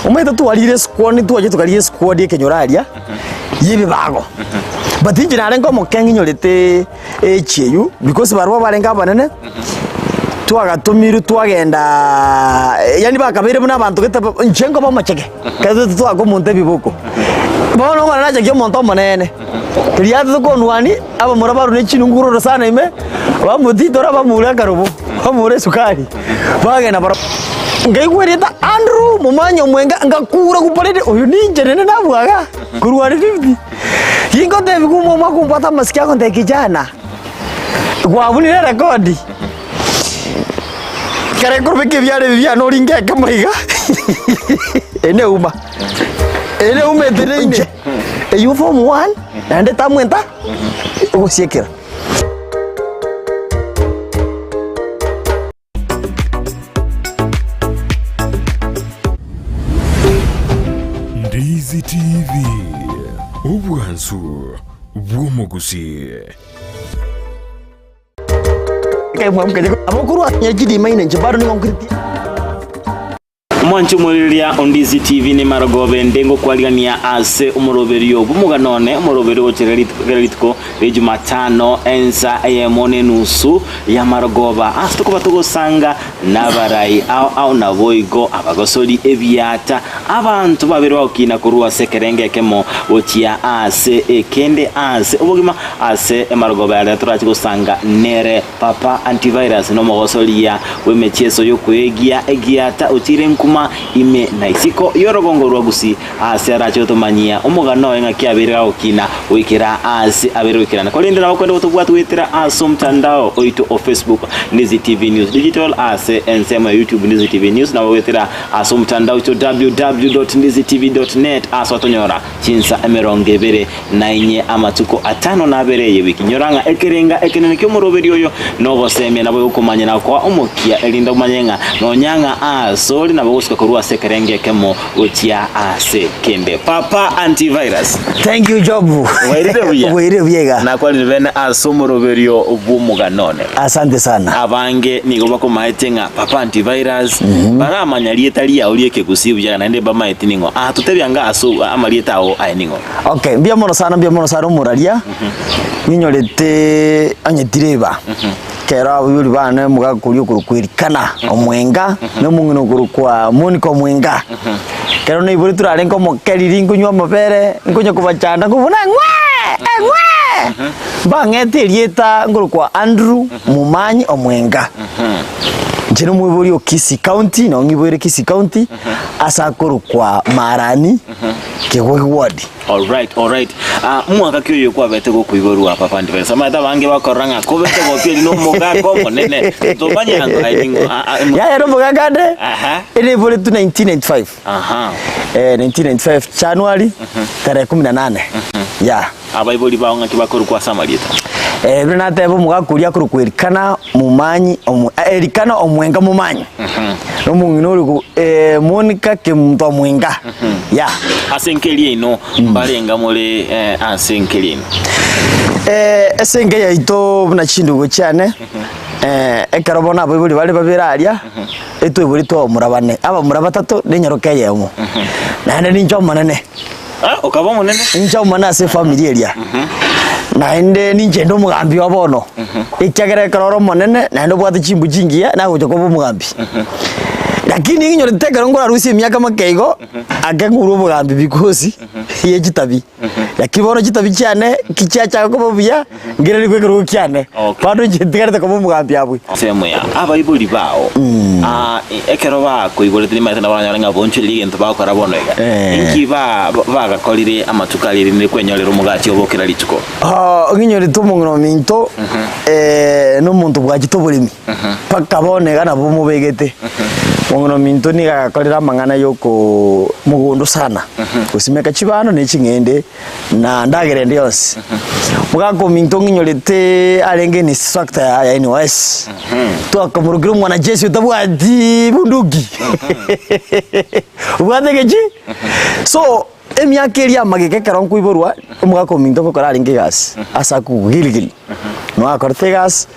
Omanyete twarire esquad twacha tokaria esquad ekenyoro aria, ya ebibago. But inche narenge omoke ng'inyorete age eywo, because barabwo barenge abanene, twagatomirwe twagendaaa yaani bakabeire buna abanto gete ba inche nkoba omochege, ekero twaka omonto ebiboko. Bono omwana nachakia omonto omonene, riria atete konwania, abamura barure ne chinungu korwa orosana ime, bamotitora bamoura akarobo, bamoura esukari, bagenda barobwo. Nkaigwa erieta Andrew momanya omwenga, ngakura gupalete oyo ninche naende nabua igaa, korwa aria fifth. Gingotebiwa omwamo akombwata amasike agontebia kijana, kwabunire erekodi, ekero nkorobeka ebiara ebi biane oringe ekemo iga, eye neuma, eye neuma eteneine, eywo form one, naende term enta ogosiekera. Ndizi TV, obwansu bw'omogusii. Abakorwa chidima ine inche bado nigo nkoreti. Omwanche omorireria o Ndizi TV nemarogobe ende ngokwarigania ase omoroberio bw'omogano one, omoroberio ogochera rituko kera rituko ria Jumatano ensa eyemo na enusu y'amarogoba ase tokoba togosanga nabarai ao ao naboigo abagosori ebiata abanto babere bagokina korwa ase ekerengo ekemo gochia ase ekende ase obogima ase emarogoba yaria torache gosanga nere Papa Antivirus nomogosoria bw'emechieso y'okwegia egiata ochiire nkuma ime na isiko y'orogongo rwa Gusii aase arache gotomanyia omogano oye ng'aki abeire gagokina goikera aase abeire goikerana. Korende nabo kwende gotobwate goetera ase omotandao oito o Facebook Ndizi TV News Digital ase ensemo ya YouTube Ndizi TV News nabo goetera ase omotandao oito www.ndizitv.net ase otonyora chinsa emerongo ebere na inye amatuko atano na abere y'ewiki. Nyora ng'a ekerenga ekenene ki'omoroberio oyo nogosemia nabo egokomanya na gokoa omokia, erinde omanye ng'a nonya ng'a aase ore nabo ogosuka korwa ase ekerengo ekemo gochia aase kende. Papa Antivirus. Thank you Job. Bwairire buya? Bwairire buya iga. Nakwanire bene ase omoroberio bw'omogano one. Asante sana. Abange nigo bakomaete ng'a Papa Antivirus baramanya rieta riao ri'ekegusii buya naende mbamaeti ning'o. Ah totebia anga ase amarieta ao aye ning'o. Okay, mbuya mono sana, mbuya mono sana omoraria, ninyorete onye tireba, ekero abaibori bane omogaka oria okorokwa Elikana Omwenga, na omong'ina okorokwa Monica Omwenga, ekero naiboretwe narenge omoke riria nkonywa amabere, nkonya kobachanda nkobuna eng'wee eng'wee, mbang'ete erieta nkorokwa Andrew Momanyi Omwenga. Inche nomoibori o Kisii County, nabo ng'iboire Kisii County, ase akorokwa Marani. Kegwa ward. Alright, alright. Ah, mwaka ki oyo kwabete gokoiborwa papa Antivirus? Amaete abange bakorora ng'a kobete gopi eri nomogaka omonene. Tomanye ango aye ning'o. Ah, ah, em- Yaya nomogaka ande Aha. enaiboretwe 1995 Aha. eh, 1995 January tarehe kumi na nane yeah. Abaibori bao ng'aki bakorokwa ase amarieta? Eh, buna nateba omogaka oria akorokwa Elikana momanyi omo, eh, Elikana omwenga momanyi na omong'ina ore ko- eh, Monica Kemunto omwenga yeah. Ase enkeri yaino mbarenga more eh, ase enkeri yaino? Eh, ase enka yaito buna chindugo chiane eh, ekero bono abaibori bare babere aria etwaiboretwe abamura bane, abamura batato na enyaroka eyemo naende ninche omonene. Ah, okaba omonene. Ninche omonene ase efamiri eria, naende ninche inde omogambi oo bono, ekiagera ekero ore omonene naende obwate chimbu chingiya nagocha koba omogambi. Lakini nginyorete ekero nkorarusia emiaka make igo, ake ng'urwe obogambi because ye chitabi. Lakini bono chitabi chiane ki chiachaka koba buya, Ngererigwe ekerogo kiane, Okay. bado inche ntigarete koba omogambi abwe. Ensemo ya abaibori bao ah, ekero bakoiborete nimaete nabo baranyore ng'a bonchoreria egento bagokora bono iga. Eh. Inki ba- ba- bagakorire amatuko aria erinde kwenyorera omogati obo kera rituko? Ah, ng'inyorete omong'ina ominto eh, nomonto bwachete oboremi mpaka bono iga nabo mobegete. Omong'ina ominto nigo agakorire amang'ana yoko mogondo sana, gosimeka chibando ne ching'ende. na ndagera ende yonsi. Omogaka ominto ng'inyorete arenge instructor ya ya NYS. Twakamorokire omwanajeshi otabwati bunduki. Obwate geki? So, emiaka eria amageka ekero nkoiborwa, omogaka ominto ngokora arenge egasi ase akwo Gilgil. Nigo akorete egasi.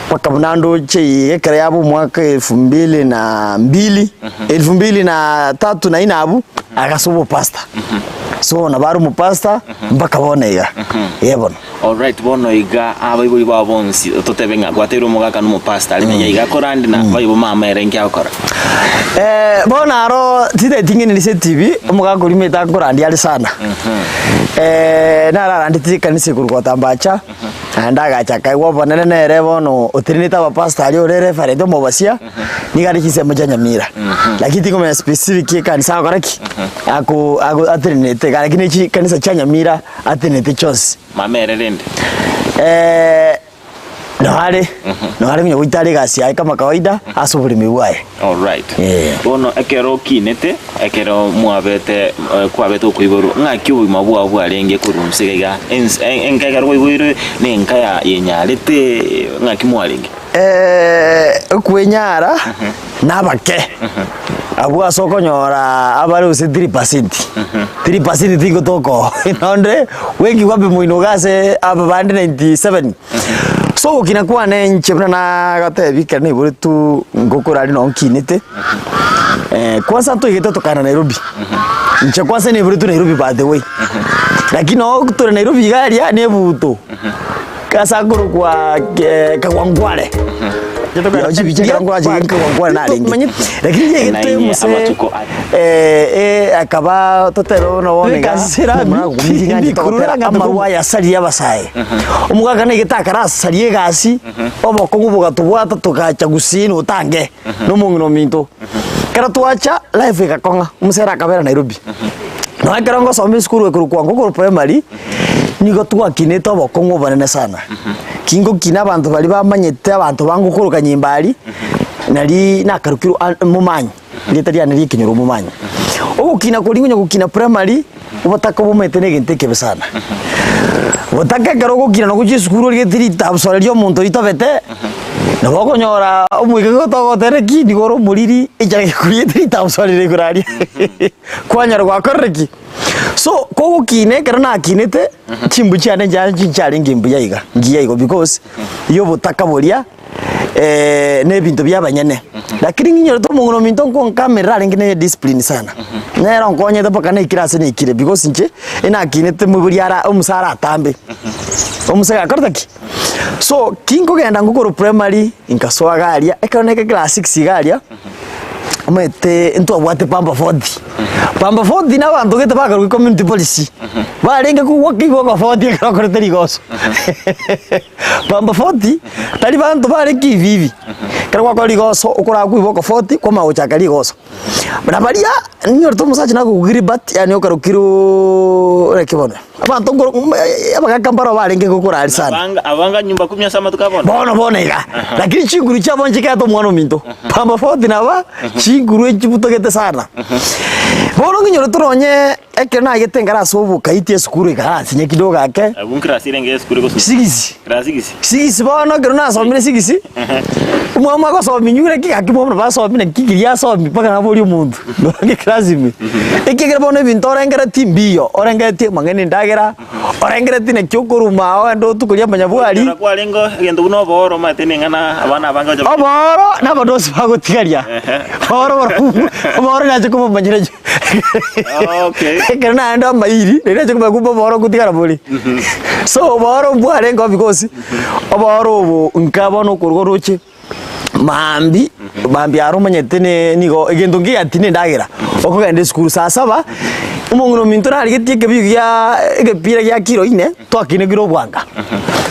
Mpaka buna ndoche iga ekero yaba omwaka elfu mbili na mbili, elfu mbili na tatu na ine abwo, agasa obopastor. So nabo are omopastor mpaka bono iga, eh bono. Alright, bono iga abaibori bao bonsi totebe ng'a gwateire omogaka na omopastor are menya iga akorande na baibo mama ere inki agokora? Eh, bono aro titaeti ng'ende ase etibi, omogaka oria omanyete akorandia are sana. Eh, naro arandeti ekanisa igoro Gwatambacha, naende agacha akaigwa obonene nere bono otenenete abapastor aria ore reverend omobasia, nigo are chinsemo chia Nyamira. Lakini tingomanya specific ekanisa agokora ki, ako ako atenenete iga lakini chikanisa chia Nyamira atenenete chionsi. Mama ere rende? Eh, Noare, noare onye goita are egasi yaye kama kawaida ase oboremi bwaye. Alright. Eh. Bono ekero okinete, ekero mwabete eh, kwabete okoiborwa, ng'aki obogima bwao bwarenge korwa inse iga iga ens- en- enka ekero kwaiboirwe na enka ya yenyarete ng'aki mwarenge? Eh, okwenyara nabake abwo ase okonyora abare gose 3%, 3% tigotoka oo nonde wengi wapi moino iga ase aba bande 97. So ogokina kwane inche buna nagotebi ekero naiboretwe ngokora aria noo nkinete, kwanza ntoigete tokana Nairobi, inche kwanza naiboretwe Nairobi by the way, lakini noo tore Nairobi iga aria na ebuto. Ase akorokwa Kagwangware. Chibicha ekero nkorache Kagwangware narenge. Lakini Nainye yegete mose amatuko aya. eh, eh, akaba totebe bono bono iga togotera amarwa aya asarie abasae. Omogaka naigete akarasaria egasi, obokong'u bogatobwata togacha gusii na otange na omong'ina ominto. Ekero twacha, life egakong'a, omosere akabera Nairobi. Nonya ekero ngosoma esukuru ekorokwa Ngokoro Primary, Nigo twakinete obokong'u obonene sana. Kingokina abanto baria bamanyete abanto bangokoroka nyimba aria, nari nakarokirwe a- momanyi, erieta riane ria ekenyoro momanyi. Ogokina koria onye gokina primary, obotaka obomanyete na egento ekebe sana. Botaka ekero ogokina na gochia esukuru origetie ritabsore ria omonto ritobete, nabo okonyora omoika igo togotera ki, nigo ore omoriri enchera gekoriete ritabsore rigoro aria, kwanyora gwakorire ki. So, kogokina ekero nakinete, chimbu chiane nchiare nchiarenge mbuya iga, ngiya igo because ya obotaka boria na ebinto bia abanyene. Lakini ng'inyorete omong'ina ominto nkonkamerera arenge na ediscipline sana. Nere onkonyete mpaka naikire ase naikire because inche, enakinete moibori ara omusa aratambe, omusa gakorete ki? So, kinkogenda ngokoro primary, nkasoa iga aria, ekero naika class six iga aria, Omanyete ntwabwate pamba forty, pamba forty na abanto gete bakarwa community police, barenge kogwaka igo forty ekero okorete rigoso. Pamba forty, tari banto bare kibi hivi, ekero gwakora rigoso okorakwa iboko forty kwamanya gochaka rigoso. Na baria, ninyorete omosacha nakogugirie but yaani okarokirwoooo naki bono. Abanto nkoro abagaka mbaro barenge gokora aria sana. Abanga abanga nyumba kumi ase amatuko a bono. Bono bono iga. Lakini chinguru chiabo nchikete omwana ominto. Pamba forty naba chinguru echibutogete sana. Bono nginyorete nonye ekero nagete nkare ase obokaiti esukuru ekaransinya kidogo ake. Abwo nkirasi erenge esukuru egosoma? Sigisi. Class sigisi. Sigisi bono ekero nasomire sigisi, omwalimu agosomia inywe naki gaki bono basomi naki keria asomi mpaka naborie omonto nonye class ime. Ekiagera bono ebinto orengeretie mbiyo, orengeretie amang'ana endagera, orengeretie naki okoruma ao ogende otukorie amanyabwari. Ekero kwarenge egento buna obooro omanyete ning'ana abana abange bacha Obooro na abadosi bagotigaria, obooro barobwo obooro nache kobomanyera Okay. Ekero naende amairi, riria nache komanya kumbe obooro ngotigara bore. So obooro mbwarenge oo because, obooro obo nka bono okorwa oroche maambia, maambia aro omanyete ne nigo egento nkegatia na endagera, okogenda esukuru saa saba, omong'ina ominto narigetie ekebiu giaaa egepira gia kiro ine, twakinekire obwanga,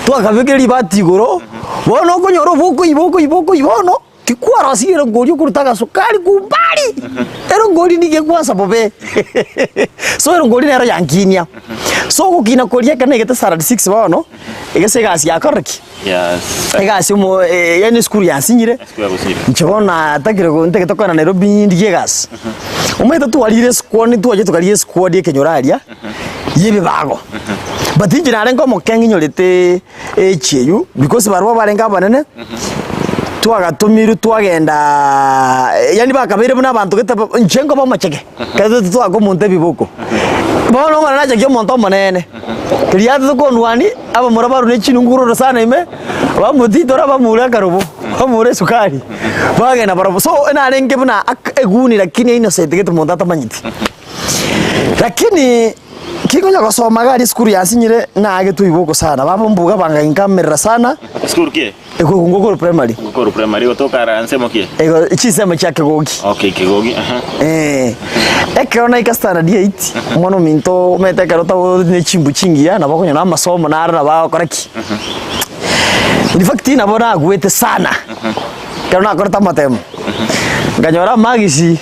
twakabekire ribati igoro, bono okonyora obokoiba okoiba okoiba bono. Tikwarosirie erongori okoruta agasukari kumbari, erongori nigo egwansa bobe. So erongori nero yankinia. So ogokina koria ekero naigete standard six bono, egese egasi yakorire ki? Yes. Egasi omo yaani esukuru yansinyire, Esukuru yagosinyiire. inche bono natakire go ntagete kogenda Nairobi ndigie egasi. Omanyete twarire esquad twacha tokaria esquad ekenyoro aria, ya ebibago. But inche narenge omoke ng'inyorete age eywo, because barabwo barenge abanene, twagatomirwe twagendaaa yaani bakabeire buna abanto gete ba inche nkoba omochege, ekero titwaka omonto ebiboko. Bono omwana nachakia omonto omonene, riria atete kondwania, abamura barure chinungu korwa orosana ime, Bamotitora bamure akarobo, bamure esukari, bagenda barobwo. So narenge buna ak eguni lakini innocent gete monto atamanyeti. Lakini kinkonya gosoma iga aria esukuru yansinyire naagetwe iboko sana, baba mbuga bangainkamerera sana. Esukuru ki? Eko Ngokoro Primary. Ngokoro Primary gotoka ara nsemo ki? Ego chinsemo chia Kegogi. Okay, Kegogi. Aha. Eh. Ekero naika standard 8, omwana ominto omanyete ekero tabo ne chimbu chingiya nabo okonyora amasomo naro nabo agokora ki? In fact nabo nagwete sana. Ekero nakorete amatemo, nkanyora amagisi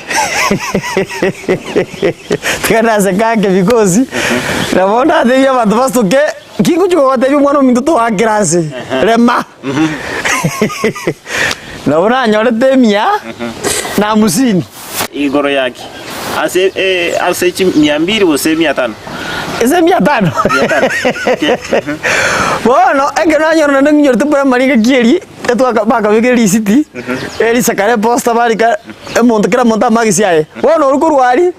tiga naseka ake because nabo ndatebia abanto basoke Nkingochia gogotebia omwana ominto toakera ase, rema. Nabo nanyorete emia na hamsini. Igoro yaki? Ase eh, ase chi mia mbili gose mia tano? Ase mia tano. Mia tano. Okay. Bono ekero nanyora naende nginyorete primary ngaki eria, etwaka bakabeka erisiti, erisakare eposta barika omonto kera omonto amagisi aye. Bono oria korwa aria.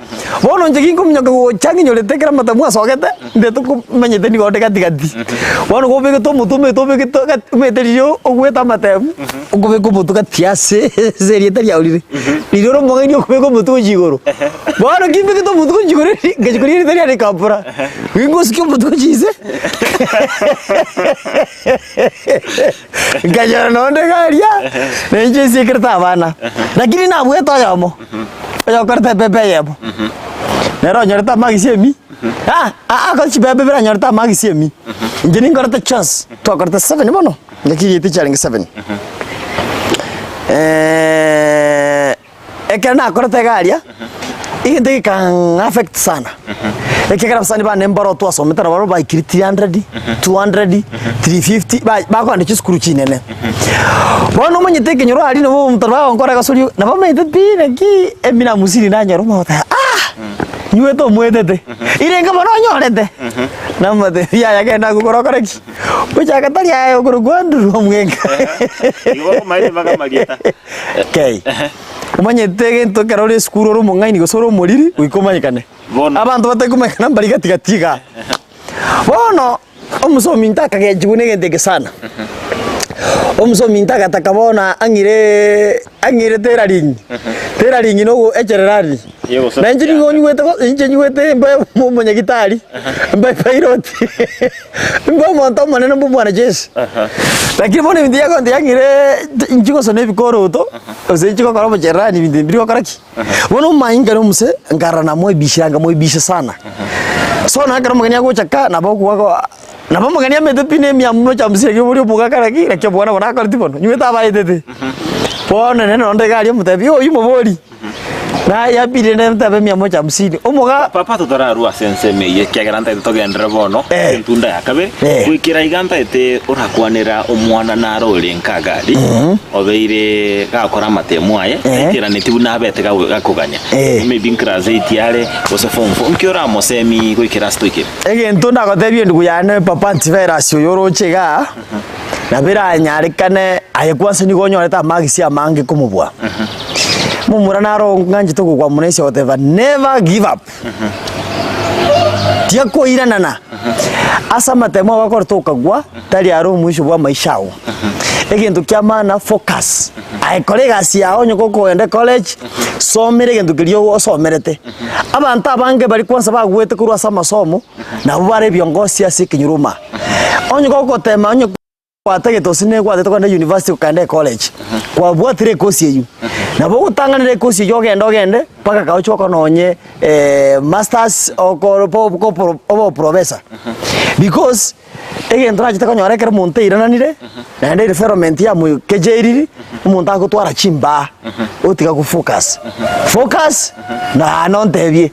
Bono inche ginkominyoka gocha ng'inyorete ekero amatamu asogete, ndete komanyete nigo onde gati gati. Bono gobegete omotwe omanyete obegete gati omanyete riria ogwete amatemu, okobeka omotwe gati ase ase erieta riao rire. Riria ore omong'aini okobeka omotwe gochia igoro. Bono kimbegete omotwe gochia igoro eri, ngachia korigia erieta riane rikambora, gingosukia omotwe gochia inse. Nkanyora nonde iga aria, na inche nsikerete abana, lakini nabwete oyomo, oyokorete epepa eyemo, nere onyorete amagisi emi, ah ah akore chipepa ibere anyorete amagisi emi, inche ninkorete chance, twakorete seven bono, ngaki egete chiarenge seven. Ekero nakorete iga aria, egento gekang'affect sana, ekiagera abasani bane mbaro twasomete nabo barobwo baikire 300, 200, 350, ba- bakogenda chisukuru chinene. Bono omanyete ekenyoro aria nabo omonto bagonkora egosorio, nabo omanyete pi naki emia hamsini nanyora omogoteba ah! Nywete omwetete, irenge bono onyorete? Namotebia yaya genda agwo kore okore ki? Gochaka tari aye okorokwa Andrew omwenga. Igo bakomaete mpaka amarieta. Kei. Omanyete egento ekero ore esukuru ore omong'aini gose ore omoriri, goika omanyekane. Bono. Abanto batari komanyekana mbari gati gati igaa. Bono, omosominto akagechigwa na egento eke sana. Omosominto agataka bono ang'ireee ang'ire tailoring. Tailoring nogo echererani. Yegosona Na inche nigo nyigwete go inche nyigwete mbe omonyagitari, mbe pilot, mbe omonto omonene mbe omwanajeshi. Lakini bono ebinto biakonte yang'ire inchi gosona ebikoroto, gose inchi gokora obochererani ebinto ebi mbiri gokora ki? Bono omanye nkare omose, nkarora namoebishire nkamoebisha sana. So na ekero omogeni agocha ka, nabo okwa nabo omogeni amete pi na emiamu mochamusire ki oboria omogaka naki, naki omwana bono akoreti bono, nyigwete abaetete. Bono nere nonde iga aria omotebia oywo mobori. Na ya pili rende ntabe mia moja hamsini. Omoga Papa totararua ase ensemo eye ekiagera ntaete togenderere bono Eh. entunda ya kabere Eh. goikera iga ntaete orakwanera omwana naro ore nkagari obeire gakora amatemo aye Eh. aikeraneti buna abete gago- gakogania Eh. maybe class eight are gose form four nki oramosemi goikera ase toikere Egento ndagotebie endugu yane papa antivirus oyo oroche igaa, nabo eranyarekane aye kwansa nigo onyorete amagisi amange komobua. Momura naro ng'anchete gokwa mono ase ogoteba never give up. Tiga koiranana ase amatemo agokorete okagwa tari aro omwisho bwa amaisha ago. Egento kia maana focus, aye kora egasi yago onye gokogenda ecollege, somera egento keria osomerete. Abanto abange baria kwansa bagwete korwa ase amasomo, nabwo bare ebiongosi ase ekenyoro ime aa. Onye gogotema onye gwatagete gose negwatete kogenda university okagenda ecollege, kwabwatire ekosi eywo, nabo ogotang'anera ekosi eywo ogende ogende mpaka kagochia gokora nonye masters okore obe oprofessor because egento nachete konyora ekero omonto airananire, naende environment yamokecheiriri, omonto agotwara chimbaa, otiga gofocus, focus na nontebie.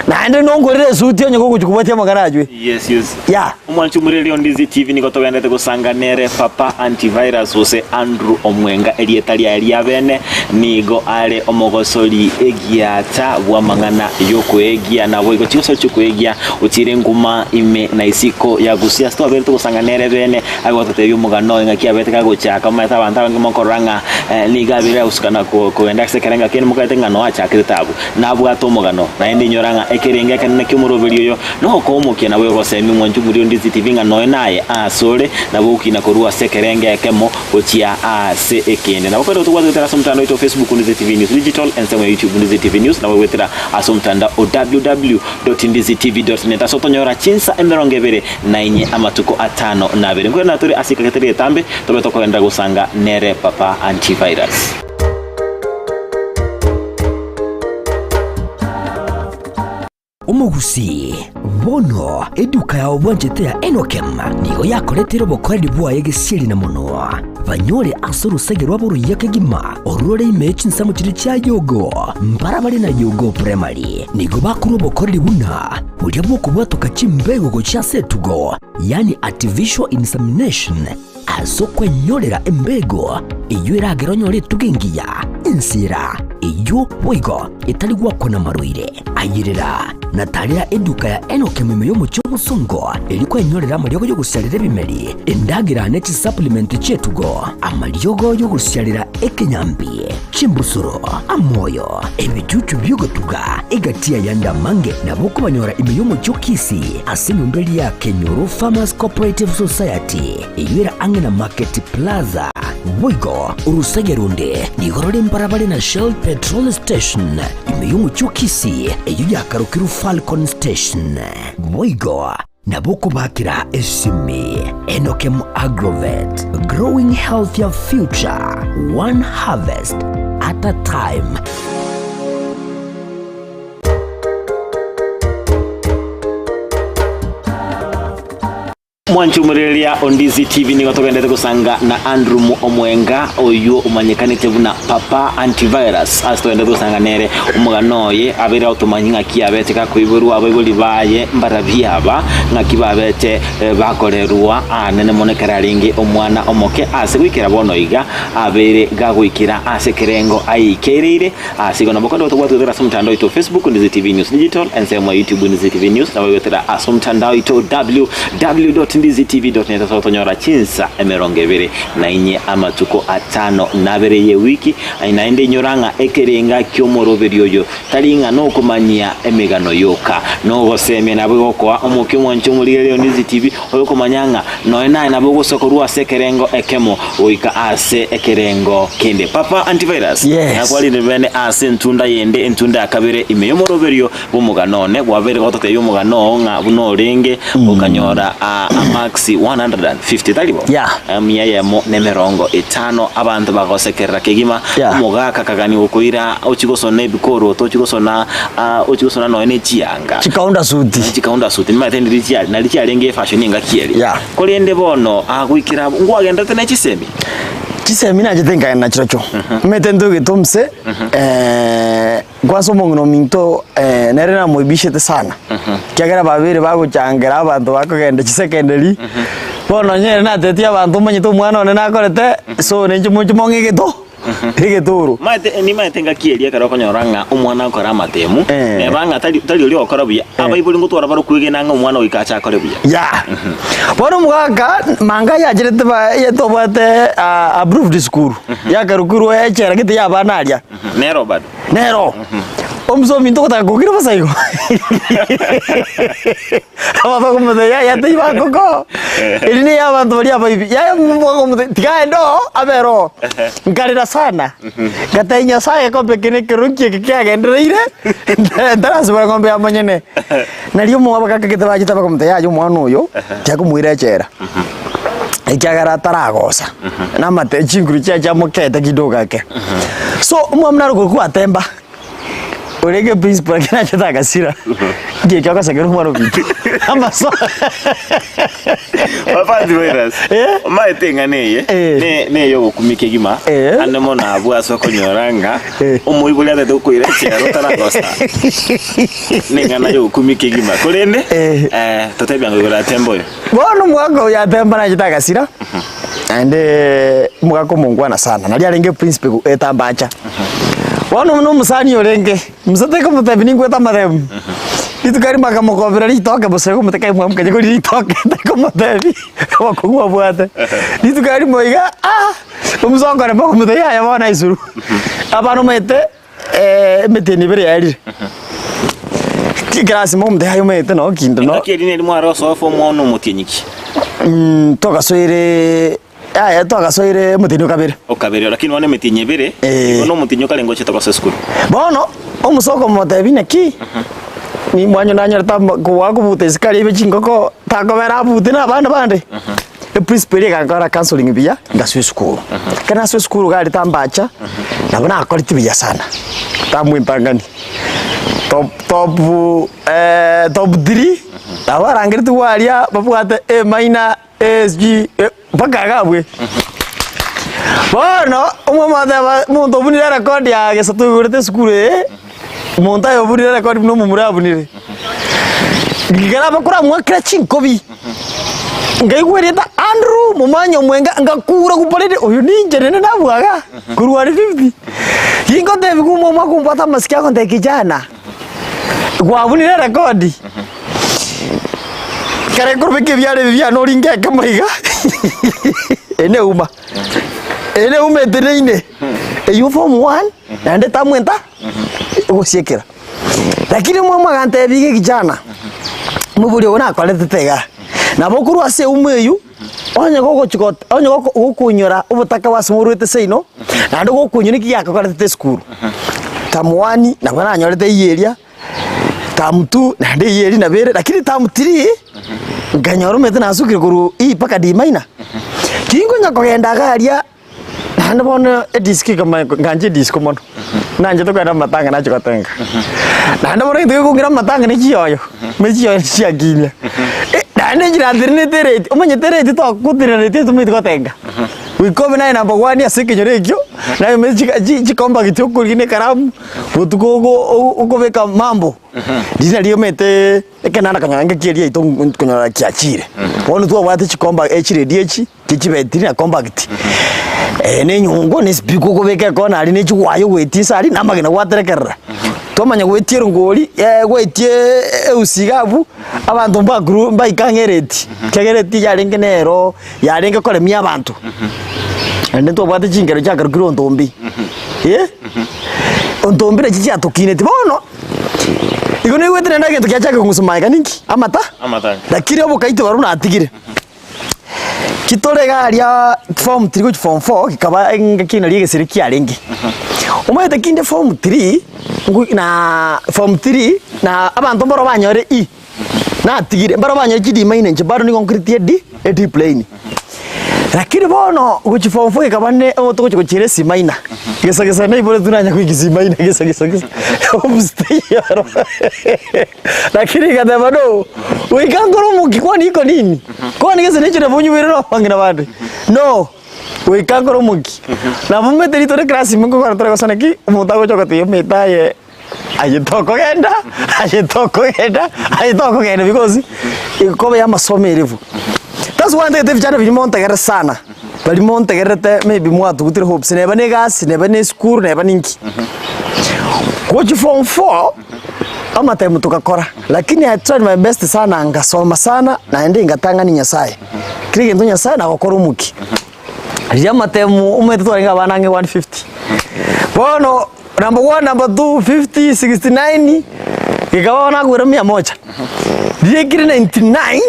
Naende nongorere esuti onye gogochia kobwatia amang'ana aywe. Yes, yes. Yeah. Omwanchi omoreri o Ndizi TV nigo togenderete gosanga nere Papa Antivirus gose Andrew Omwenga erieta riaye ria bene nigo are omogosori egiata bw'amang'ana y'okoegia naboigo chigosori chi'okoegia ochire nguma ime na isiko ya Gusii ase twaberete gosanga nere bene agototebia omogano oye ng'aki abete kagochaka omanyete abanto abange mokorora ng'a. Nigo abeire agosukana kogenda ase ekerengo kende mokaete ng'a noe achakerete abwo. Nabwate omogano, naende inyora ng'a ekerengo ekenene ki'omoroberi oyo nokomokia nabo ogosemia omwancho omoria o Ndizi TV ng'a noe naye asore nabo ogokina korwa ase ekerengo ekemo gochia ase ekende. Nabo kore tobwate goetera ase omotandao oito o Facebook Ndizi TV News Digital, ensemo ya YouTube Ndizi TV News, nabo goetera ase omotandao o www.ndizitv.net ase otonyora chinsa emerongo ebere na inye amatuko atano na abere. Nkoirana tore ase ekagete ri'etambe tobe tokogenderera gosanga nere Papa Antivirus. Omogusii, bono eduka yao bwanchete ya Enokem nigo yakoretire obokoreri bwaye gesieri na monwa. Banyore ase orosege rwabo oruya kegima orore ime ye chinsemo chiria chia Yogo, mbarabare na Yogo Primary. Nigo bakorwa obokoreri buna boria bw'okobwatoka chimbego gochia ase etugo, yaani artificial insemination, Ase okwenyorera embego eyio eragere onyore etugo engiya, ensira eyio boigo etari gwakwa namarwaire. Ayerera na tarera eduka ya Enokem ime y'omochie obosongo, erio kwenyorera amariogo y'ogosiarera ebimeri, endagera ne chisupplement chi'etugo, amariogo y'ogosiarera ekenyambi, chimbusuro, amoyo, ebichuchu bi'ogotuga, egati y'ayande amange nabo okobanyora ime y'omochie o Kisii ase enyomba eria ya Kenyoro Farmers Cooperative Society. Eyio ere ang'e na Market Plaza. Boigo orosege ronde nigo rore mbarabare na Shell Petrol Station ime y'omochie o Kisii, eyio yakarokirwe Falcon Station. Boigo nabo okobakera esimi Enokem Agrovet, growing healthier future, one harvest at a time. Mwanchumureria o Ndizi TV nigo togendete gosanga na Andrew Omwenga oywo omanyekanete buna Papa Antivirus ase togendete gosanga nere omogano oye abeire agotomanyia ng'aki abete gakoiborwa abaibori baye mbarabi aba ng'aki babete eh, bakorerwa anene mono ekero arenge omwana omoke ase goikera bono iga abeire gagoikera ase ekerengo aikereire Ase igo nabo kende tobwate goetera ase omotandao oito o Facebook Ndizi TV News Digital, ensemo ya YouTube Ndizi TV News, nabo goetera ase omotandao oito www.ndizitv.net ase gotonyora chinsa emerongo ebere na inye amatuko atano na abere y'ewiki. Aye naende inyora ng'a ekerenga ki'omoroberi oyo tari ng'a nokomanyia emegano yoka, nogosemia nabo egokoa omokia omwanche omorigereria o Ndizi TV oyokomanya ng'a nonya naye nabo ogosoa korwa ase ekerengo ekemo goika ase ekerengo kende. Papa Antivirus, Yes. nakwarire bene ase entunda yende, entunda ya kabere ime y'omoroberio bw'omogano one, gwabeire gototebia omogano oo ng'a buna orenge, okanyora a, amarks 150, tari bo? Yeah. Emia eyemo na emerongo etano, abanto bagosekerera kegima, Yeah. omogaka akagania gokoira ochie gosona ebikoroto, ochie gosona ah, ochie gosona nonya ne chianga. Chikaunda suti. Chikaunda suti, nimanyete ndiri chiare, nari chiarenge efashion engaki eria. Yeah. Korende bono agoikera abwo, nkwagenderete ne chisemi? Chisemi nachete nkagenda nachirochio. Omanyete ntogete omse, kwanza omong'ina ominto nere namoibishete sana, ekiagera babeire bagochangera abanto bakogenda chisecondary, bono onye ere natebetie abanto omanyete omwana one nakorete, so ninche moche mong'e egeto egetoro. Omanyete nimanyete engaki eria ekero okonyora ng'a omwana agokora amatemu, Eh. neba ng'a tari tari oria ogokora buya, abaibori ngotwara bare okwegena ng'a omwana goika ache akore buya. Yeah. Bono omogaka manga yacherete ba yetobwate ah, approved school yakarokirwe echela gete ya abana aria Nero bado. nero omusomi ntogotaka kokira bosa igo Ababakomotebia, Yaya taiba koko, eri neya abanto baria abaibi. Yaya bakomotebia, tiga aende oo, abere oo. Nkarera sana, ngatebia Nyasaye egekombe eke nekeroro nki eke kiagendereire, ntarasibora ng'ombe ya monyene. Nario omo abagaka bachete bakamotebia, yaya omwana oyo, tiakomoira echela, ekiagera ataragosa, namate chinguru chiaye chiamokete kidogo ake. So omwami naro korokwa Atemba. Orenge principal ekero nachete agasira, nki ekio agosekera omwana ominto? Amaso. Papa Antivirus, Eh? omanyete eng'ana eye Eh. ne- neye ogokumia kegima Eh. ande mono abwo ase okonyora ng'a Eh. omoibori atete gokoira echela otaragosa neng'ana ya ogokumia kegima korende Eh. eh, totebia ng'a igoro atemba oyo Bono omogaka oyo atemba nachete agasira, naende omogaka omongwana sana, naria arenge principal etambacha. Bono buna omosani orenge, mose tekomotebia ninkwete amaremu. Rituko erimo akamokobera ritoke bosa igo omotebia kai mwamuka koria ritoke takomotebia obokong'u abwate. Rituko erimo iga ah, omosongo ore mokomotebia yaya bono aisuru. Abana omanyete emetienyi ebere yaerire, ekerasi mokomotebia yaya omanyete noo kinde noo. Engaki eria neri mware osoa form one omotienyi ki? Twagasoire yaya twagasoire omotienyi o kabere. O kabere, lakini bono emetienyi ebere, Eh. igo nomotienyi okarenge ochete gosoa esukuru. Bono omosoko omotebia naki, nimwanyo nanyorete amo koba kobuta isiko aria ebe chingoko takobera abute na abana bande. Eprinciple eria egankora counselling buya, ngasoa esukuru. Ekero nasoa esukuru iga aria tambacha, nabo nakoreti buya sana, tamu entang'ani, top top top three, nabo barangeretigwe aria babwate A minor, A sijui mpaka iga abwe. Bono, omwamo ateba omonto obunire erekodi ya gesa toigorete esukuru eye, omonto aye obunire erekodi buna omomura abunire. Ekero abakoramwakera chinkobi, nkaigwa erieta Andrew Momanyi Omwenga, ngakura guparire oyo ninche naende nabua igaa, korwa aria fifty. Gingotebiwa omwamo akombwata amasike agontebia kijana, kwabunire erekodi. Ekero nkorobeka ebiara ebi biane oringe ekemo iga, eye neuma, eye neuma eteneine, eywo form one, naende etamu enta egosiekera. Lakini omwamo agantebia iga ekichana, omobori ogo nakoretete igaa, nabo okorwa ase euma eywo, onye gogochi got onye goko gokonyora obotaka bwa ase morwete seino, naende gokonyora eki giakokoretete esukuru. Term one nabo nanyorete eywo eria. Term two naende eyio eria nabo ere lakini term three, nkanyora omanyete nasukire korwa E mpaka D minor. Tinkonya kogenda iga aria, naende bono edisco ekamanya ngancha edisco mono, nanchete kogenda amatanga nachia gotenga. Naende bono egento gekong'ira amatanga ne chiyoyo, ne chiyoyo chiakinia. Naende enchera natenenete ereti, omanyete ereti twagotenena tomanyeti gotenga. Goika obe naye number one ase ekenyoro ekio, naye omanyete chika chi chikombakiti okorigia na ekaramu. Botuko ogo okobeka mambo, riria nario omanyete ekenanda konyora ngaki eria yaito konyora kiachire. Bono twabwate chikomba echiredio echi, chie chibetiri na compact, na enyongo na espeaker okobeka ekona aria na echigwaya ogoetia inse aria na amagena gwaterekerera. Twamanya goetia erongori, goetia eusi iga abwo, abanto mbakuru mbaika ang'e ereti, ekiagera ereti yarenge nero yarenge koremia abanto. Naende ntwabwate chingero chiakarokirwe ontombi, eh, ontombi nachi chiatokineti bono, igo naigwete naende egento giachaka kong'usa magega ninki? Amata, Amatanga. lakini obokaito barobwo natigire. Kitore iga aria form three gochia form four, gekaba engaki naria egesire kiarenge. Omanyete kinde form three, ngoi na form three, na abanto mbaro banyore E. Natigire, mbaro banyore chidima ine inche bado nigo nkoretie edi edi plain. Lakini bono gochia form four ekaba ne togochia gochiera esi minor, gesa gesa naiboretwe nanya goika esi minor gesa gesa gesa obusitaiyo aro lakini ngateba no, goika nkore omokia kwani iko nini? Kwani gese ninche nabo nyubeire na abang'ina bande? No, goika nkore omokia. Nabo omanyete ritore eclass ime nkokora tore gosana ki, omonto agocha gotebia omanyete aye. Aye tokogenda, aye tokogenda, aye tokogenda because ekobe y'amasomo ere bo. That's why ntagete vijana biria montegerere sana, baria montegererete maybe mwatugutire hopes neba na egasi, neba na esukuru, neba ninki. Gochia form four, amatemo togakora, lakini I tried my best sana ngasoma sana, naende ngatang'ani Nyasaye. Kera egento Nyasaye nagokora omokia. Riria amatemo omanyete twarenge abana ang'e 150. Bono Number one, number two, 50, 69, gekaba bono nakwera mia moja. Riekire 99,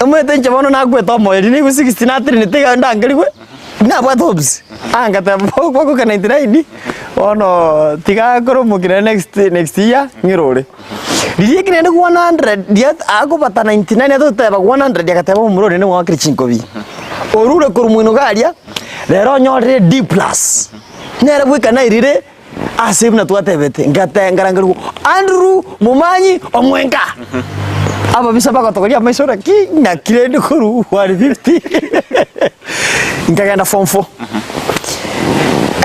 omanyete inche bono nakwete omoyo, riria naigwe 60 natenenete iga ndangerigwe, nabwate hopes. Ah ngateba bagoka 99, bono tiga nkore omokia naende next next year ng'irore. Riria ekio naende 100 riria akobata 99 atoteba 100 agateba omomura oria nigo oakire chinkobi. Orure korwa moino iga aria, rero onyorire D plus. Nere bweka nairire ase buna twatebete, ngate ngarangerigwa, Andrew momanyi omwenga. Ababisa bagatogoria amaiso naki naki rende korwa 150 nkagenda form four.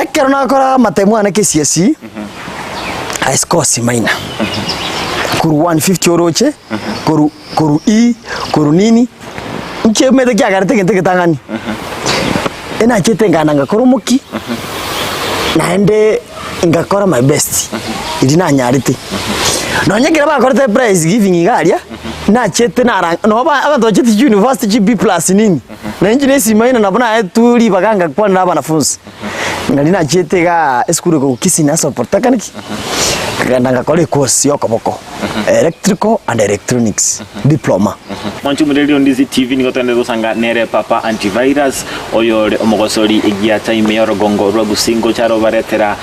Ekero nakora amatemo ane KCSE, I score C minor. Korwa 150 oroche, korwa korwa E, korwa nini, inche omanyete kiagerete egento egetang'ani. Enachete nkagenda ngakora omokia, naende ngakora my best, riria nanyarete. Nonye ekero bakorete prize giving iga aria, nachete nara nabo ba abanto bachete chiuniversity chi B plus nini, na inche na esimo aina nabo naetwe ribaga ngakwana na abanafunsi. Nari nachiete igaa esukuru eke Kisii National Polytechnic, nkagenda ngakora ecourse ya okoboko, electrical and electronics diploma. Mwanche omoreri o Ndizi TV nigo togende gosanga nere Papa Antivirus oyore omogosori egiata ime y'orogongo rwa Gusii ngocha arobaretera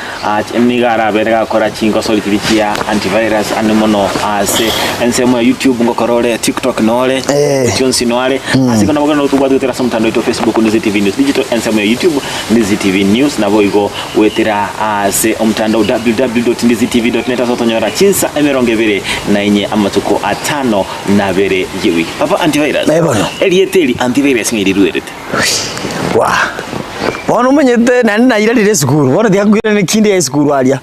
Nigo arabere gakora chingosori chiria chia antivirus ande mono ase ensemo ya YouTube ngokora ore TikTok nore Eh. chionsi noare ase igo nabo nabo tobwate goetera ase omotandao oito wa Facebook Ndizi TV News Digital ensemo ya YouTube Ndizi TV News nabo igo goetera ase omotandao www.ndizitv.net ase otonyora chinsa emerongo ebere na inye amatuko atano na abere y'ewiki. Papa antivirus Eh, bono. erieta eri antivirus ng'ai riruerete? Waa! Bono omanyete naende nairarire esukuru, bono tiga nkoirane kinde ya esukuru aria.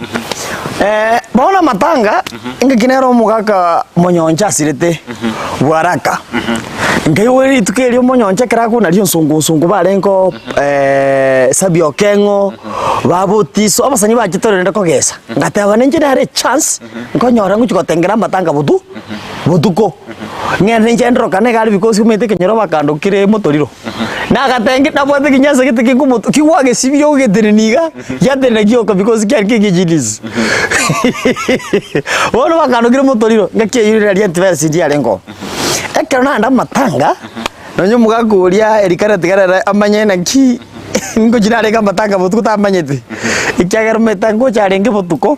Bono amatanga, engaki nere omogaka monyoncha asirete, bwaraka. Nkaigwa rituko erio omonyoncha ekero akonaria onsongo onsongo barenge oo Sabby Okeng'o, Babotiso, abasani bachete orende kogesa. Ngateba ninche nare echance, nkonyora ngochia gotengera amatanga botu botuko. Ng'ende inche ndorokane iga aria because omanyete ekenyoro bakandokire motoriro. Nagatenge nabwate ekenyasa gete kekomoto kigwagesibia ogetenenia iga, giatenena gioka because kiare kegechidisi. Bono bakandokire motoriro, ngaki eywo riria antivirus ndiarenge oo. Ekero naenda amatanga, nonye omogaka oria Elikana tiga rero amanye naki ngochia narenge amatanga botuko tamanyeti, ekiagera omanyete ngocha arenge botuko.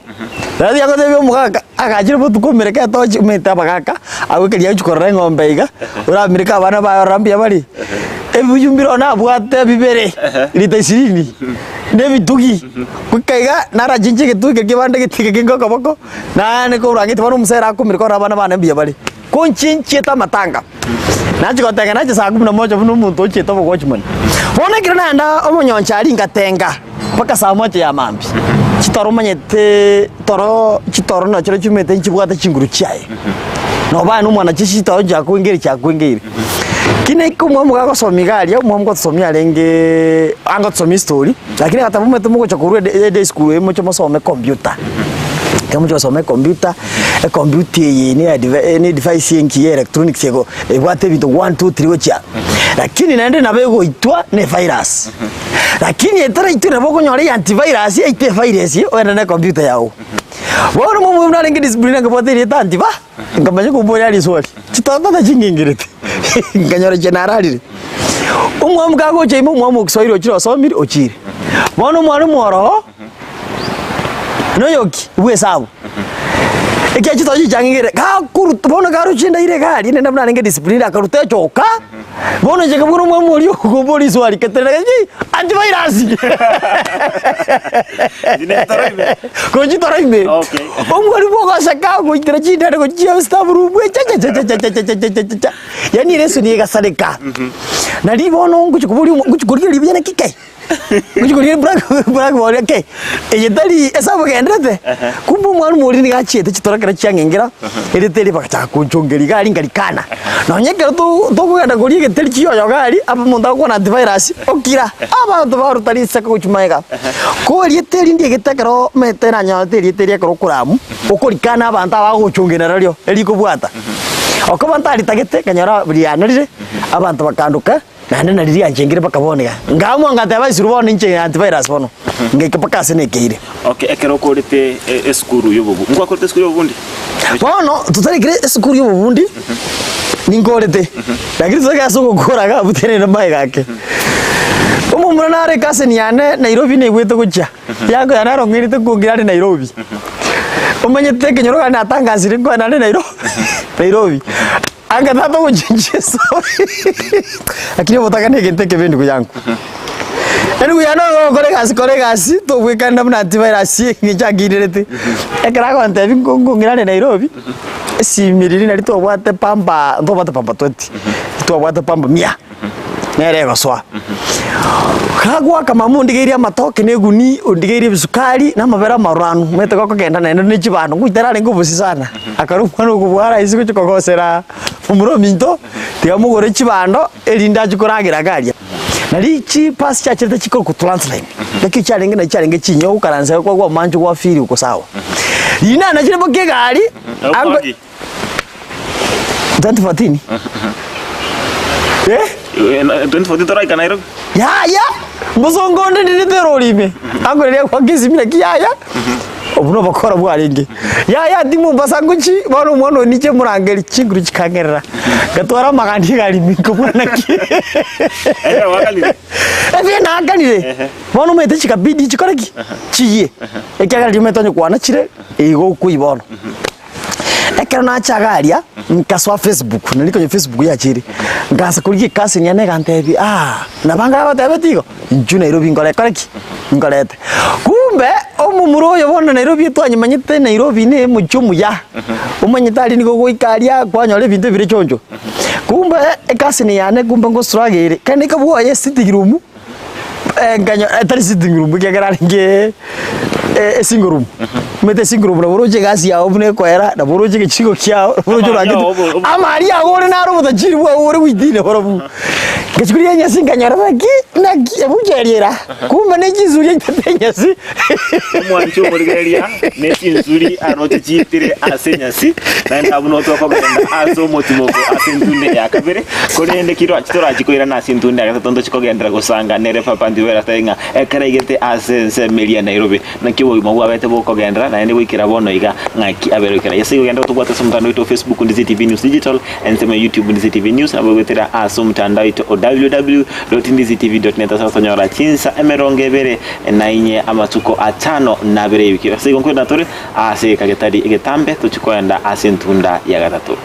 Rirorio agotebia omogaka, agachire botuko omereke etochi omanyete abagaka, agwo ekeria agochia korora eng'ombe iga, oramireke abana baye orore mbuya bare, ebibuyu mbire one abwate bibere, rita ishirini, na ebitugi, goika iga narachinche egetugi keria kebande getiga kenge okoboko, naende korwa bono omosae akomireka orore abana bane mbuya bare. Ko inche nchiete amatanga, nachia gotenga nache saa kumi na moja buna omonto ochiete obowatchman. Bono ekero naenda omonyoncho aria ngatenga mpaka saa moja ya mambia, chitoro omanyete toro chitoro nachio chimanyete nchibwate chinguru chiaye. Noba na omwana chichi chitoro chiakoengeire chiakoengeire. Ki naika omwami gagosomia iga aria, omwami ngotosomia arengeee angotosomia history, lakini agateba omanyete mogocha korwa ede eday school eye moche mosome computer. Ekero mochia gosoma ecomputer. Ecomputer eye ne adv ne device engiya ya electronics ego ebwate ebinto one, two, three gochia. Lakini naende nabo egoitwa na evirus. Lakini etaraitwe nabo okonyora e antivirus yaita evirus ogende na ecomputer yago. Bono omobui buna arenge discipline akabwata erieta antiba, nkamanya koboria riswali, chitata tachingengerete, nkanyora inche nararire. Omwamu kagocha ime omwamu o kiswahili ochire osomire ochire. Bono omwalimu oro. Noyoki bw'esabu, ekiagera chitochi chichang'igere, gakoruta bono karoche endaira iga aria naende buna arenge disciplined akaruta echoka, bono inche nkabua omwalimu oria okoboria riswali nkatenena ng'a antivirus gochitoro ime. Okay. Omwalimu ogoseka ogoitera chindani gochia staff room echachachachachachachachacha yaani eresoni egasareka. Nari bono ngochi koboria omo ngochi korigereria buya naki kei. Ngochia korigia eblack blackboard eke, eye tari esabu egenderete, kumbe omwalimu oria nigo achiete chitoro ekero chiang'engera, erite eria bagachaka konchongeria iga aria nkarikana. Nonye ekero to tokogenda koria egeteri chiyoyo iga aria, aba omonto agokwana antivirus, okira, abanto baruta riseko gochia magega. Ko erieta eri ndiegete ekero omanyete nanyorete erieta eria ekero okoramwa, okorikana abanto aba bagogochongeria narorio, erikobwata. Okoba ntaritagete, nkanyora rianorire, abanto bakandoka. Naende nari rianchengire mpaka bono iga. Nkaamua ngateba isuru bono inche antivirus bono, ngaika mpaka ase nekeire. Okay, ekero okorete e- esukuru y'obobu, nkwakorete esukuru y'obobundi? Bono totarekire esukuru y'obobundi, ninkorete, lakini totarenge ase ogokora iga abwo tenene magega ake. Omomura nare ecousin yane Nairobi naigwete gochia, yango yane arong'erete kong'ira are Nairobi. Omanyete ekenyoro kare natangasire nkoenda are Nairo Nairobi. Anga tata ogochinchia esabu lakini obotaka na egento ekebe endugu yangu. Endugu yane ogokora egasi kora egasi tobwekanera buna antivirus eng'encho ankinerete. Ekero agontebia nko nkong'irane Nairobi, esimi riria nari twabwate pamba ntwabwate pamba twenty, twabwate pamba mia, nere egosoa. Kagoaka mama ondigeirie amatoke na eguni, ondigeirie ebisukari, na amabere amaruranu, omanyete gokogenda naende ne chibando, ngoitera arenge obosie sana. Akare omwana okobua rahisi gochia kogosera momura ominto, tiga mogore chibando erinde achie koragera iga aria. Nari chipasi chiacherete chikorokwa transline, naki chiarenge nachi chiarenge chinyia ogokaransa iga kwagwa amache gwa feel oko sawa. Riria nanachire boka egari, ango Okwaki? 2014. Eh? 2014 toraika Nairobi. Yaya, mosongo onde ndinete erori ime. Angoreria goaka esimi naki yaya, obwo nobokora bwarenge. Yaya ti Mombasa ngochi, bono omwana oyo ninche morangeri, chinguru chikang'erera. Ngatwara amagani egari ime nkobua naki. Ekero gwakanire? Ebi naakanire, bono omanyete chikabidi chikore ki? Chiyie. Ekiagera riria omanyete onye kwanachire, igo okoyia bono. Ekero nacha iga aria, nkasoa Facebook, nari konya Facebook yachire, nkaansa korigia ecousin yane egantebia aah, nabo anga agotebeti igo, inchuo Nairobi nkore kore ki? Nkorete. Kumbe, omomura oyo bono Nairobi twanyemanyete Nairobi na emochie omuya, omanyete aria nigo ogoika aria kwanyora ebinto ebire choncho. Kumbe, ecousin yane kumbe ngostruggle ere, kende ekabwoye esitting room. Nkanyora etari sitting room ekiagera arenge esingle room. Omanyete esingle room nabo oroche egasi yago buna ekoera, nabo oroche egechigo kiago, nabo oroche Amari orangeti ao obo- amari ago ore naro obotajiri bwao ore goitine borobwo. Ngachia koria enyasi nkanyora naki naki ebucha eria era, kumbe ne chinsuri yaitete enyasi. Omwanchi omorigereria ne chinsuri aroche chiitire ase enyasi, naende abwo notwe okogenda ase omotimoko ase entunde ya kabere, korende kirwa chitorachi koirana ase entunde ya gatato ntochi kogenderera gosanga nere Papa Antivirus tari ng'a ekero aigete ase ensemo eria ya Nairobi naki obogima bwabete bokogenderera naende goikera bono iga ng'aki abere goikera. Ase igo genda otobwate ase omotandao oito o Facebook Ndizi TV News Digital, ensemo ya YouTube Ndizi TV News, nabo goetera ase omotandao oito o www.ndizitv.net ase gotonyora chinsa emerongo ebere na inye amatuko atano na abere y'ewiki. Ase igo nkoenda tore ase egeka getari egetambe tochie koenda ase entunda ya gatato.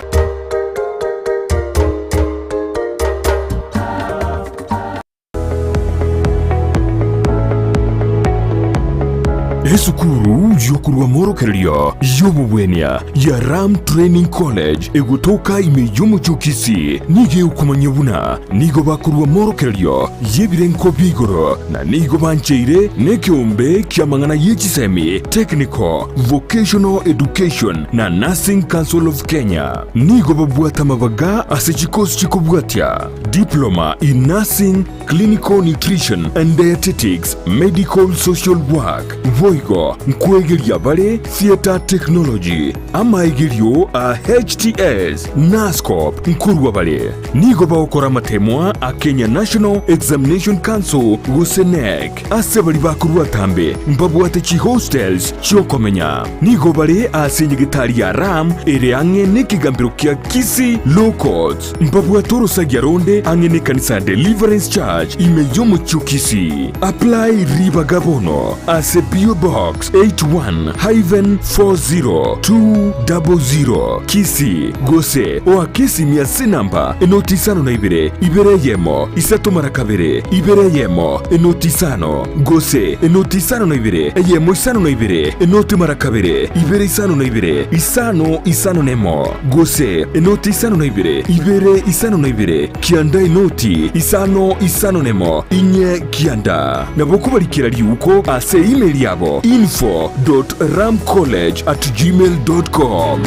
Esukuru y'okorua amorokererio y'obobwenia ya Ram Training College egotoka ime y'omochie o Kisii nigo egokomanyia buna nigo bakorua amorokererio y'ebirengo bia igoro na nigo bancheire nekeombe ki'amang'ana ye chisemi, Technical, Vocational Education na Nursing Council of Kenya. Nigo babwate amabaga ase chikosi chikobwatia, Diploma in Nursing, Clinical Nutrition and Dietetics, Medical Social Work. Boigo nkwegeria bare Theatre Technology, amaegerio a HTS, Nursecorp nkorwa bare. Nigo bagokora amatemwa a Kenya National Examination Council gose KNEC. Ase baria bakorwa atambe mbabwate chihostels chi'okomenya. Nigo bare ase enyegetari ya Ram ere ang'e nekegambero kia Kisii Law Courts. Mbabwate orosagia ronde ang'e nekanisa ya Deliverance Church ime y'omochie o Kisii. Apply ribaga bono ase PO Box 81-40200 Kisii gose oake esimi ase enamba enoti isano na ibere, ibere eyemo, isato mara kabere, ibere eyemo, enoti isano, gose enoti isano na ibere, eyemo isano na ibere, enoti mara kabere, ibere isano na ibere, isano isano nemo. Gose enoti isano na ibere, ibere isano na ibere, kianda enoti isano isano nemo, inye kianda. Nabo kobarikera riuko ase email yabo info dot ramcollege at gmail dot com.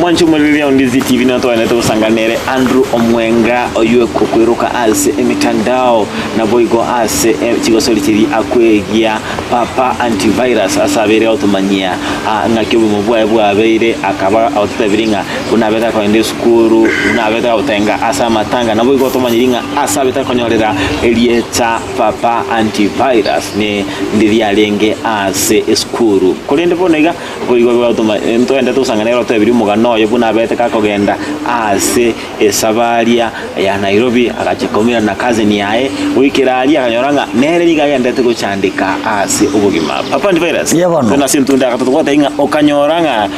Mwanche omoriri o Ndizi TV nigo togwenerete gosanga nere Andrew Omwenga oyio okweroka ase emitandao naboigo ase eh, chigosori chiria akwegia Papa Antivirus ase abeire agotomanyia ah, ng'aki obogima bwaye bwabeire akaba agototebirie ng'a buna abete akogenda esukuru buna abete agotenga ase amatanga naboigo otomanyiri ng'a ase abete akonyorera erieta Papa Antivirus ne ndiria arenge ase esukuru korende bono iga Boigo bigatoma ntogende tosangane ere otebirie omogano oye buna abete gakogenda ase esabaria ya Nairobi agachia koumera na cousin yaye goikera aria akanyora ng'a nere nigo agenderete gochandeka ase obogima. Papa Antivirus, Ye bono. togende ase entunda ya gatato gwatebia ng'a okanyora ng'a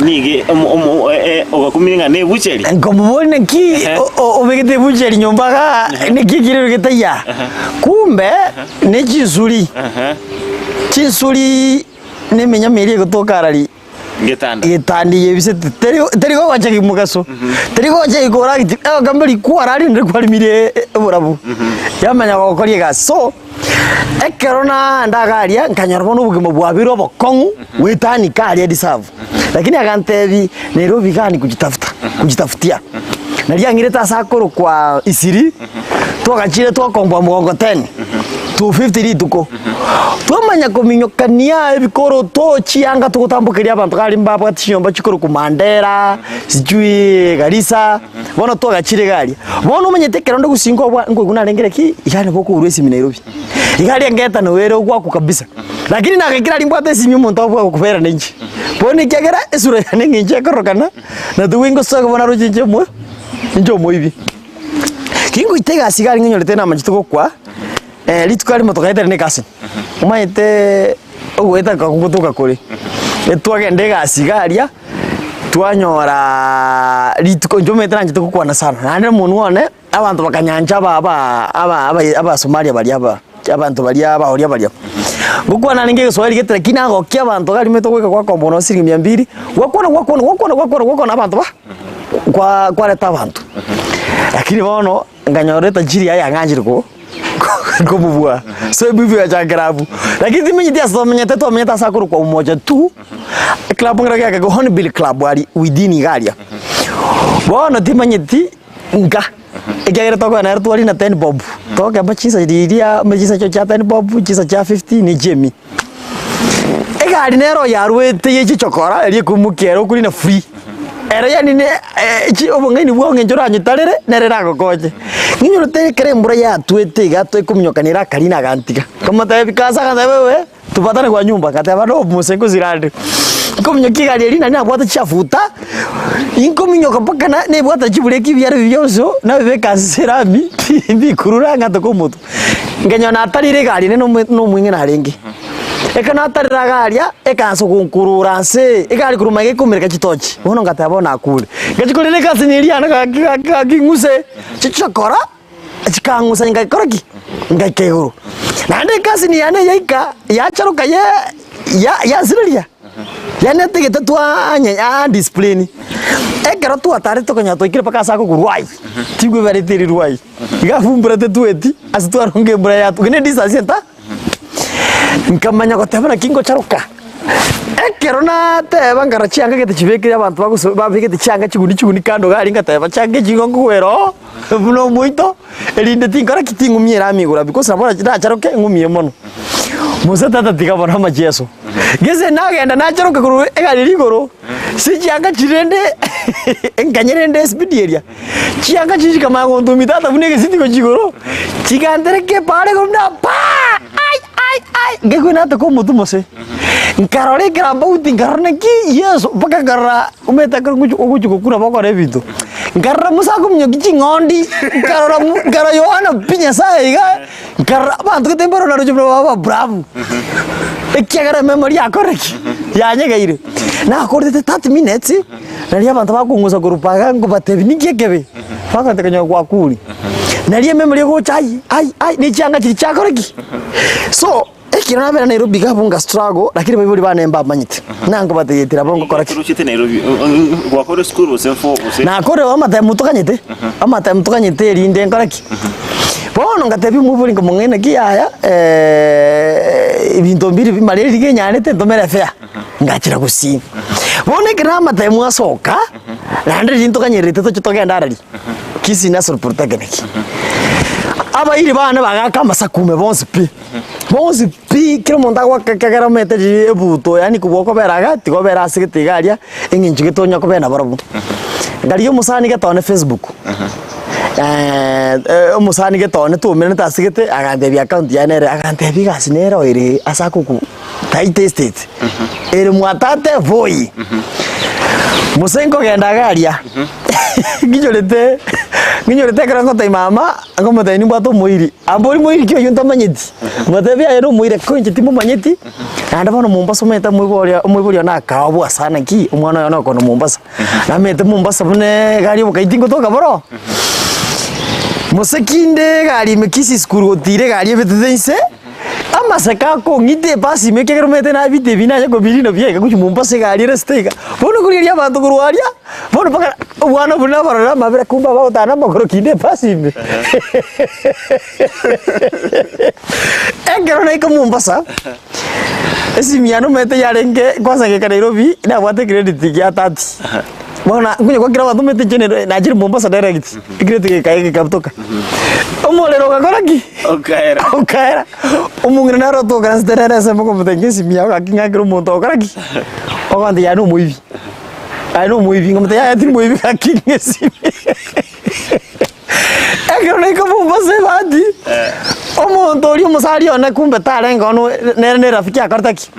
nigo omo omo ogakumia ng'a nebucheri. Nkomoboria naki Ehe. o- o- obegete ebucheri nyomba igaa, naki ekero getaiya. Kumbe, ne chinsuri, Ehe. chinsuri. Nemenyama eria egotoka arari Getanda. getanda eyebisete teri teri gogocha mogaso teri gogocha ikora agiti egokamba rikwara rinde kwarimire oborabu yamanya gokoria egasi so ekero naenda iga aria nkanyora bono obogima bwabeire obokong'u goetanika aria deserve lakini agantebia Nairobi igaa ni kujitafuta kujitafutia. Nari ang'irete ase akorokwa Isiri, twagachire twakombwa mgongoteni, 250 rituko. Twamanya kominyokania ebikoroto, chianga togotambokeria abanto kare mbabwate chinyomba chikorokwa Mandera, sijui Garissa, bono twagachire iga aria. Bono omanyete ekero onde gusii nkobwa nkoigwa narenge naki, iga nabo okourwa esimi Nairobi. Iga aria ngetana ere ogwakwa kabisa. Lakini nagekire aria mbwate esimi omonto abua gokobera na inche. Bono ekiagera esura yane eng'encho ekorokana, na tobua ingosoka bono aroche inche omo inche omoibi. Kingoita egasi iga aria ng'inyorete namachete gokwa, rituko erimo togaetera na ecousin, omanyete ogoeta gotoka kore, etwagenda egasi iga aria, twanyoraaa rituko inche omanyete nanchete gokwana sana, naende omonwe one. Abanto bakanyancha aba aba aba aba Abasomalia baria aba abanto baria abaoria baria. Ngokwana arenge egeswahili gete lakini nagokia abanto iga rimete goika gwakomboa nonya siringi mia mbiri, gwakwana gwakwana gwakwana gwakwana gwakwana abanto ba kwa kwareta abanto. Lakini bono nkanyora etajiri yaye yang'anchire ko komobua so ebifu egachakera abwo. Lakini timanyeti ase twamenyete twamenyete ase akorokwa Umoja tu, eclub nkere geaka Hornbill club aria within iga aria. Bono timanyeti. Nka, ekiagera tokogenda nere twari na ten bob, togokemba chinsa riria ime chinsa echio chia ten bob, chinsa chia fifty na echia emia. Egari nero yarwete ye chichokora eria ekoimokia ere okorina free, ere yaani ne chi obong'aini bwao ng'encho oranyetarere, nere eragokonye. Ninyorete ekero embura yatwete iga tokominyoka nere akarina agantiga, nkamotebia kasa agantebia wewe. Tupatane kwa nyumba, ngateba no mose nkosirande. Nkominyokia egari eria naende nabwate chiafuta, inkominyoka mpaka na nebwate chibureki ebiara ebi bionsi nabibeka ase erami mbikurura ng'atoke omotwe. Nkanyora natarire egari ende nomo nomong'ina narenge. Ekero natarire iga aria, ekaansa gonkurura nse, egari korwa magega ekomereka chitochi, bono ngateba bono nakure. Ngachia korera ekasini eria yane gaki gaki gaki ng'use, chichokora. Chikang'usa ngaikora ki? Ngaika igoro. Naende ekasini yane yaika, yacharoka ye ya yansireria, yaani etegete twanye andiscipline. Ekero twatarete tokonyora twaikire mpaka ase akogwa Ruai, tigwebereti eri Ruai, iga abwo tetweti, ase twaronge embura yatwa, ne distance enta. Nkamanya goteba naki ngocharoka, ekero nateba nkarora chianga gete chibekire abanto bagoso babegete chianga chiguni chiguni kando iga aria ngateba chianga echi igo nkogwera oo buna omoito erinde tinkora ki ting'umia erami igoro because nabo nacharoke ng'umie mono. Mose tata tiga bono amacheso, gese nagenda nacharoka korwa egari eria igoro, ase chianga chiria rende nkanye rende espeed eria. Chianga chiria chikamanya gontumia tata buna egesiti gochia igoro, chigantereka epaara igoro buna paa! Ai ai ai! Nkaigwa nataka omotwe mose, nkarora ekerambauti nkarora naki Yeso, mpaka nkarora omanyete ekero ngochi ogochia gokura bokora ebinto, nkarora musa akominyokia ching'ondi, nkarora mu nkarora Yohana pi Nyasaye iga, nkarora abanto gete mbaro naroche buna baba abrahamu, ekiagera ememory yakorire ki? Yanyegeire. Nakorete 30 minutes. Nario abanto bakong'usa korwa paga nkobatebia, Ninki ekebe? Bagontebia, Konya gwakure. Nario ememo eria egocha ai, ai, ai, ne chianga chiria chiakora ki? So, ekero nabera Nairobi iga abwo nga struggle, lakini abaibori bane mbamanyete, nankobatebia nabo ngokora ki? Ekero ochete Nairobi, gwakora esukuru gose fo gose? Nakorire amatemu tokanyete, amatemu tokanyete erinde nkore ki? Bono ngatebia omoibori nkamong'aina naki yaya ebinto mbiri mara riria enyarete ntomere efare. Ngachera gusii. Bono ekero amatemu asoka, naende riria ntokanyererete toche togende arari, Kisii National Polytechnic. Abairi bane bagaka amasakume bonsi pi, bonsi pi, kera omonto agoaka ekegera omanyete riria ebuto yaani kobua okobera iga tiga obere ase gete iga aria, eng'encho gete onya kobera nabarabwo. Nkarigia omosani gete one Facebook, omosani gete one twaumeranete ase gete, agantebia account yaye nere, agantebia egasi nere oire ase akoku. Taita Estate ere mwatate Voi. Mose nkogenda iga aria, nginyorete nginyorete ekero ngotebia mama, nkomotebia nimbwate omoiri, ambori moiri ki oyio ntamanyeti, motebie aye nomoiri ko inche timomanyeti, naende bono Mombasa omanyete omoibori omoibori one akaobua sana ki, omwana oye nokona Mombasa. Namanyete Mombasa buna egari obokai tingotoka boroo. Mose kinde egari ime Kisii school gotira egari ebetete inse. Amaseko akong'ita ebasi ime ekiagera omanyete nabite ebi naye kobirina buya iga gochia Mombasa egari ere sita iga. Bono korigereria abanto korwa aria, bono mpaka obwana obwo nabarorere amabera kumbe abagotara namagoro kinde ebasi ime. Ekero naika Mombasa, esimi yane omanyete yarenge kwanza ngeika Nairobi, nabwate ecredit gia 30. Bono nkonya gwakera abanto omanyete inche nere nachire Mombasa direct, ekireti gekaika gekabutoka. Omorero ogakora ki? Okaera. Okaera, omong'ina naro otokarasete nere ensemo okomotebia esimi yago gaki ng'akere omonto ogokora ki? Ogontebia aye nomoibi, aye nomoibi, nkamotebia yaya tindi moibi gaki ng'a esimi. Ekero naika Mombasa ebahati, omonto oria omosani one kumbe tarenge ono nere na erafiki akorete ki?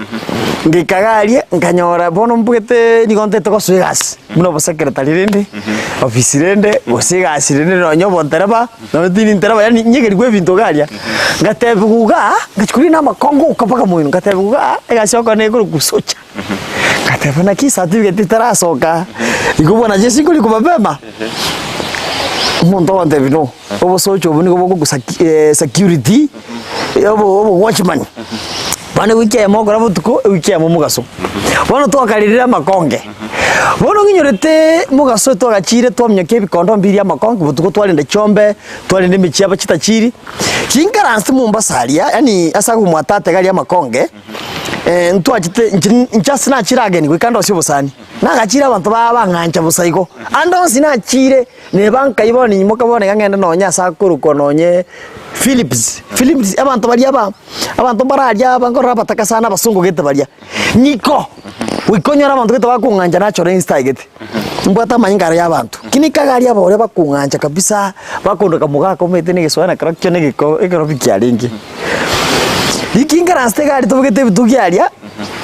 Ngaika iga aria, nkanyora bono mbugete nigo ntaete gosoa egasi, buna obosecretary rende, ofisi rende, gose egasi rende nonye obontereba, nonye tindi ntereba yaani nyegerigwe ebinto iga aria. Ngatebiwa igaa, ngachia korigia na amakongo goka mpaka moino, ngatebiwa igaa, egasi ogokora nigo ekorokwa socha. Ngateba naki ecertificate etarasoka, igo bwana Jesu nkorikwa mapema? Omonto ogontebia no, obosocha obwo nigo bogoku security, obo obo watchman. Bono ewiki eyemo okora botuko, ewiki eyemo mogaso. Bono twakarerire amakonge, bono ng'inyorete mogaso twagachire twaminyokia ebikondo mbiria amakonge botuko twarenda chiombe, twarenda emechie aba chitachiri, chinkaransete Mombasa aria, yaani ase agomwatate iga aria amakonge. Ntwachete inche inche ase nachire ageni goika ndosie obosani, nagachire abanto baa bang'ancha bosa igo, ande onsi nachire neba nkai bono nyimoka bono iga ng'ende nonye ase akorokwa nonye Philips, Philips abanto baria aba abanto mbare aria aba nkorora abataka sana abasongo gete baria, nyiko goika onyore abanto gete bakong'ancha nachora insta gete, mbwate amanyinga aria ya abanto, lakini ikaga aria abore bakong'ancha kabisa, bakondoka mogaka omanyete na egeswahili na kerokio na egeko ekerobi kiarenge. Rikingaranste egari tobegete ebitugi aria,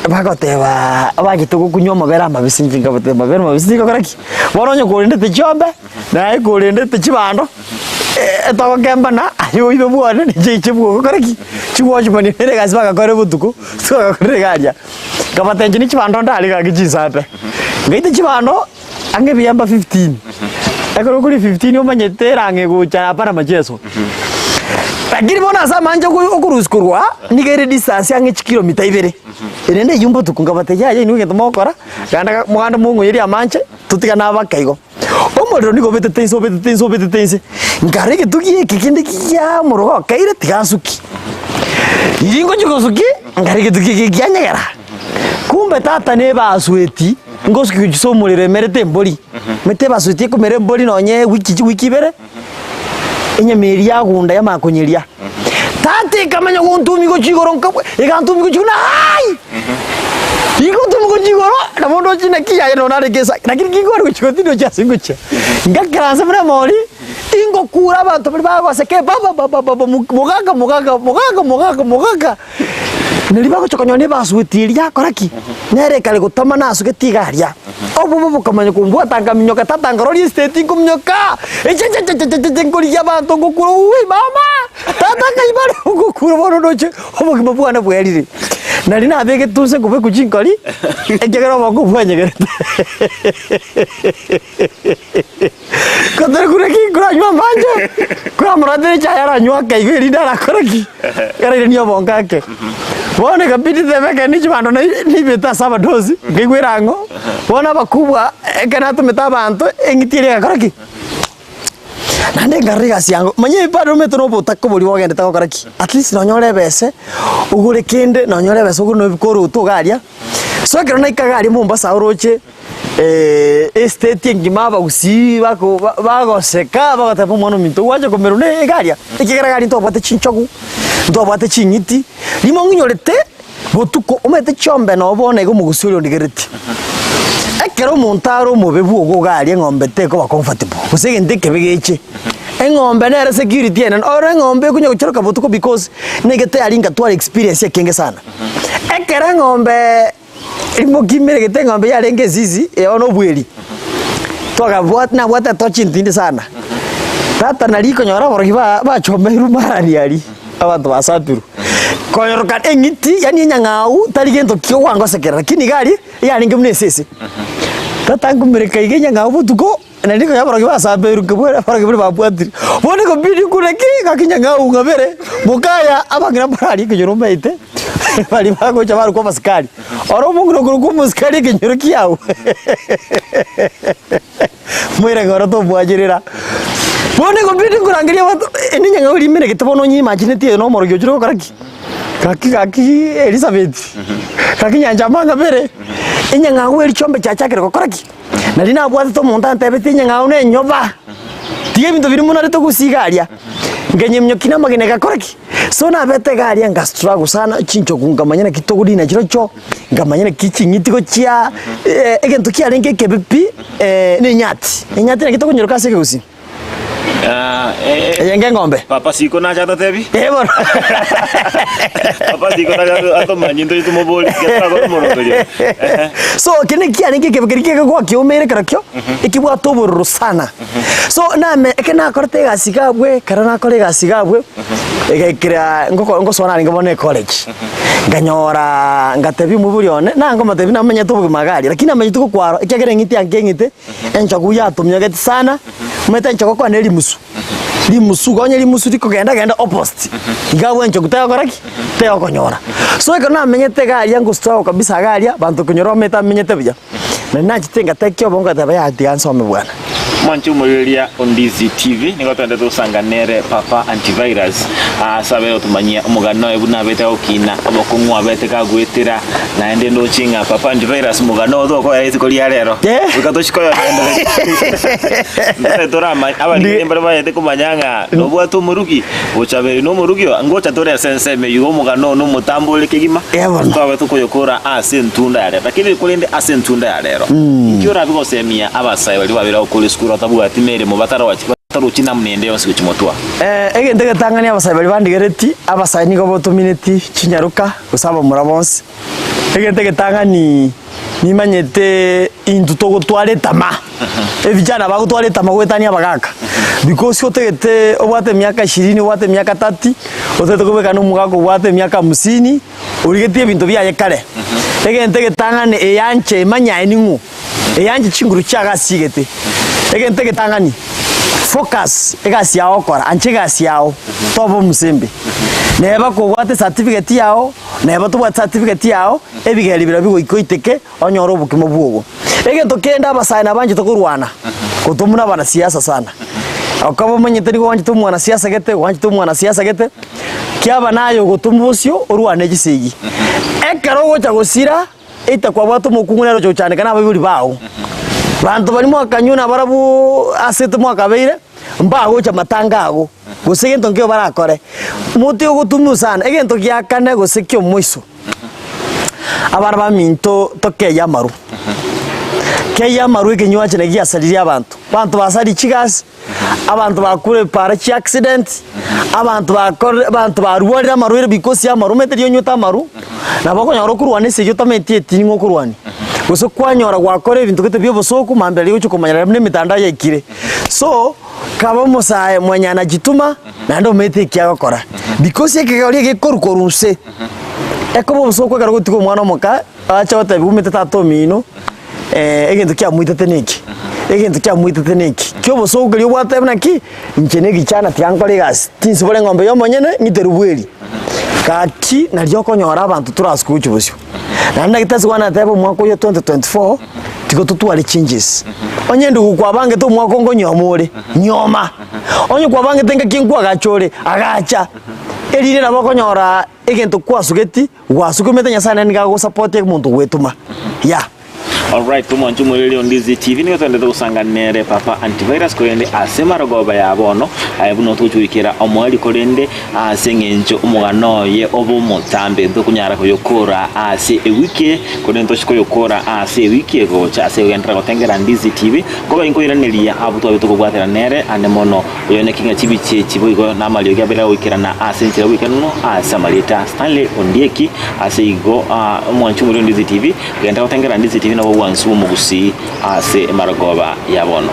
bagoteba abachete gokunywa amabere amabisi inche nkabatebia amabere amabisi nigokora ki? Bono onye korendete chiombe, naye korendete chibando, etogokembana aye oibe bwane ninche inche bwogokora ki? Chiwatchman nere egasi bagakora botuko, twagakorire iga aria. Nkabatebia inche ne chibando ndare gaki chinsambe, ngaita chibando. Ang'e ebiamba fifteen, ekero okori fifteen omanyete erang'e egocha hapana macheso. Lakini bono ase amanche oko okorusia korwa aa, nigo ere distance ang'e chikilomita ibere, erende eywo mbotuko nkabatebia yaya inwe egento mogokora, genda ga mogende mong'oyerie amanche, totigane abake igo. Omorero nigo obetete inse obetete inse obetete inse, nkarora egetugi eke kende kiaa omorero okeire tiga nsuki. Riria ngochia gosuki, nkarora egetugi eke kianyegera, kumbe tata nebasueti. Ngosukia gochia ase omorero emerete embori, omanyete ebasuti ekomera embori nonye ewiki chiwiki ibere, enyama eria yagunda yamanya konyeria. Tata ekamanya gontumia gochia igoro nkabua egantumia gochia igoro aai! Igotumia gochia igoro, nabo ndoche naki yaya nonye narenge esa lakini kingore gochia igoro tindochi ase ngochia. Ngakera nse buna emori, ingokura abanto baria bagoseka bababababa mogaka mogaka mogaka mogaka mogaka. Nario bagocha konyora nebasueti eria yakora ki? Nere ekare gotama nasugeti iga aria. Obobe bokamanya kombwata nkaminyoka tata nkaroria estate nkominyoka echechechechecheche nkorigia abanto ngokura uuwi mama tata nkai bare ngokura bono ndoche obogima bwane bwerire. Nari nabegete inse nkobekwa chinkori ekiagera obongo bwanyegerete. Kotari kure ki nkoranywa amache, koramoratere echaye aranywe ake igo erinde arakore ki? Arairanie obongo ake. Bono ekabidi tebe ekero ne chibando nai naibete ase abadosi, nkaigwera ang'o, bono abakubwa ekero natomete abanto, eng'iti eria egakora ki? Naende nkarora egasi yango, manya bado omanyete na obotaka boria bogendete gokora ki? At least nonyore ebese, ogore kende, nonyore ebese ogore na ebikoroto iga aria. So ekero naika iga aria Mombasa oroche. Estate engima abagusii bako bagoseka bagoteba omwana ominto gwacha komerwa na egari aa, ekiagera egari ntwabwate chinchogu, ntwabwate ching'iti, rimo ng'inyorete botuko omanyete chiombe noo bono iga omogusii oria ondigeretie. Ekero omonto are omobe bwogo iga aria eng'ombe tekoba comfortable, gose egento ekebe geche, eng'ombe nere security enene, oro eng'ombe ekonya gocharoka botuko because nigo tayari ngatwara experience ekenge sana. Ekero eng'ombe. Rimokimeregete eng'ombe yarenge esisi eo nobweri, twakabwat nabwate etochi entindi sana. Tata nari konyora aborogi ba bachomeirwe marani aria, abanto basapirwe. Konyoroka eng'iti yaani enyang'au tari gento kiogwangosekera lakini iga aria, yarenge buna esese. Tata nkomereka iga enyang'au botuko. Naende konya abarogi basambeirwe nkabwera abarogi baria babwatire. Bono ekobidi nkure ki? Gaki nyang'au ng'abere, mokaya abang'ina mbarari ekenyoro mbaete, baria bagocha barokwa abasikari. Oro omong'ina okorokwa omosikari ekenyoro kiago, moirage oro tomwancherera. Bono ekobidi nkorangeria abanto, ende enyang'au eria emenegete bono onye imagineti eye na omorogi ochire gokora ki? Gaki gaki Elizabeth, gaki nyanchama ng'abere. Enyang'au eria chiombe chiachakire gokora ki? Nari nabwatete omonto antebetie enyang'au na enyoba, tiga ebinto biria monarete gosiga aria. Nkenyemnyokia na amagena egakora ki? So nabete iga aria nga struggle sana, chinchogu nkamanya naki togorina chirochio, nkamanya naki ching'iti gochia, egento kiarenge ekebe pi, na enyati. Enyati naki tokonyeroka ase ekegusii? Eye ng'eng'ombe. Papa siko nache atotebi. Eh bono. Papa siko nache atomanyie ntoche tomoborie tiga torakore omoroberio. So eke naki kiarenge ekebe keria kegokoa kiomeire kerokio, ekebwate obororo sana. So name eke nakorete egasi iga abwe, ekero nakora egasi iga abwe, egaikera ngoko ngosoa narenge bono ecollege, nkanyoraa ngatebia omoibori one, nangomotebia namanyete obogima iga aria, lakini namanyete gokwaro ekiagera eng'iti yange eng'ite, enchogu yatomiogeti sana. Omanyete enchogu okwana erimusu, rimusu igo onye rimusu rikogenda genda opposite, iga abwo enchogu tegokora ki? Tegokonyora. So ekero namenyete iga aria ngo struggle kabisa iga aria, abanto konyora omanyete amenyete buya, nari nachete ngatekia obongo ngateba yaya tiga nsome bwana. Mwanche omorereria o Ndizi TV, nigo togende tosanga nere Papa Antivirus ase abe gotomanyia omogano oye buna abete gokina obokong'u abete kagoetera naende ndoche ng'a Papa Antivirus omogano oyo tokoera rituko ria rero Eh. goika tochi koyogendereria Ntore toramanye abarikire mbare banyete komanya ng'a nobwate omorugi Bochaberi nomorugi oo, ngocha tore ase ensemo eyio, igo omogano oo nomotambe ore kegima, Eh, bono. tobe tokoyokora ase entunda ya rero. Lakini korende ase entunda ya rero, inki orabe gosemia abasae baria babere gokora esukuru batabwati meremo batarochi batarochi namna ende yonsi gochia motwe? Egento egetang'ani abasae baria bandigereti, abasae nigo botomineti chinyaroka gose abamura bonsi. Egento egetang'ani nimanyete intwe togotwara etama, evijana bagotwara etama goetania abagaka, because otagete obwate emiaka ishirini obwate emiaka thirty, otagete kobeka na omogaka obwate emiaka hamsini, origetie ebinto biaye kare. Egento egetang'ani eyanche emanye aye ning'o, eyanche chinguru chiago ase chigete. Egento egetang'ani, focus egasi yago okora, ancha egasi yago, toba omosembe. Neba kobwate ecertificate yago. Neba tobwate certificate yao, ebigeri biria bigoika oiteke, onyore obokima bwogo. Egento kende abasae nabanchete korwana, gotwa buna abanasiasa sana. Okaba omanyete nigo gwanchete omwanasiasa gete, gwanchete omwanasiasa gete, kiaba naye ogotoma bosio orwane chisegi. Ekero ogocha gosira, either kwabwate omokungu nere ocha gochandeka na abaibori bao, banto baria mwakanywa nabarabwo asete mwakabeire, mbagocha matanga ago. Gose egento nkio barakore, motige gotumiwa sana, egento gia kane gose ki'omoiso, abana baminto tokeyie amarwa, keyie amarwa ekenywachi naki giasaririe abanto, abanto basarie chigasi, abanto bakure para chia accident, abanto bakorire abanto barwarire amarwaire because ya amarwa, omanyete riria onywete amarwa, nabo okonyora okorwana esegi otamanyeti etini ng'a okorwania, gose kwanyora gwakora ebinto gete bia obosoku mambia riria ogochia komanya buna emetandao yaikire. So. Kaba omosae mwanyana chituma, naende omanyete eki agokora. Because ekegori egekorwa korwa inse, ekoba obosooku ekero ogotiga omwana omoka, ache gotebiwa omanyete tata omino, egento kiamoitete neki, egento kiamoitete neki. Ki obosooku keria obwate buna ki, inche na egichana tiga nkore egasi, tinsibora eng'ombe ya omonyene, ng'iterwe bweri. Gaki nario okonyora abanto torasuke gochia bosio. Naende naki tari kwana nateba omwaka oyo 2024 tiga totware changes. Onye endugu kwabangete omwaka ongo nyoma ore, nyoma. Onye kwabangete engaki nkwagacha ore, agacha. Erinde nabo okonyora egento kwasugeti, gwasukumete Nyasaye naende nigo agosupport omonto ogwetoma, yeah. Alright, omwancho omoreri o Ndizi TV nigo togendete gosanga nere Papa Antivirus korende ase marogoba ya bono aye buna otogochi goikera omoerio korende ase eng'encho omogano oye obe omotambe ntokonyara koyokora ase ewiki eye korende ntochi koyokora ase ewiki egocha ase ogenderera gotengera Ndizi TV nkoba inkoiraneria abwo twabe tokobwatera nere ande mono oyoneki ng'a chibichi echi boigo namariogi abere agoikerana ase enchera y'oboikeranu ase amarieta Stanley Ondieki ase igo omwancho omoreri o Ndizi TV. Genda gotengera Ndizi TV nabo obwansu bw'omogusii ase emarogoba ya bono.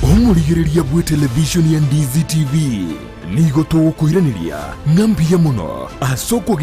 Omorigereria bw'etelevishoni ya Ndizi TV nigo togokoiraneria ng'a mbuya mono ase okogenderera.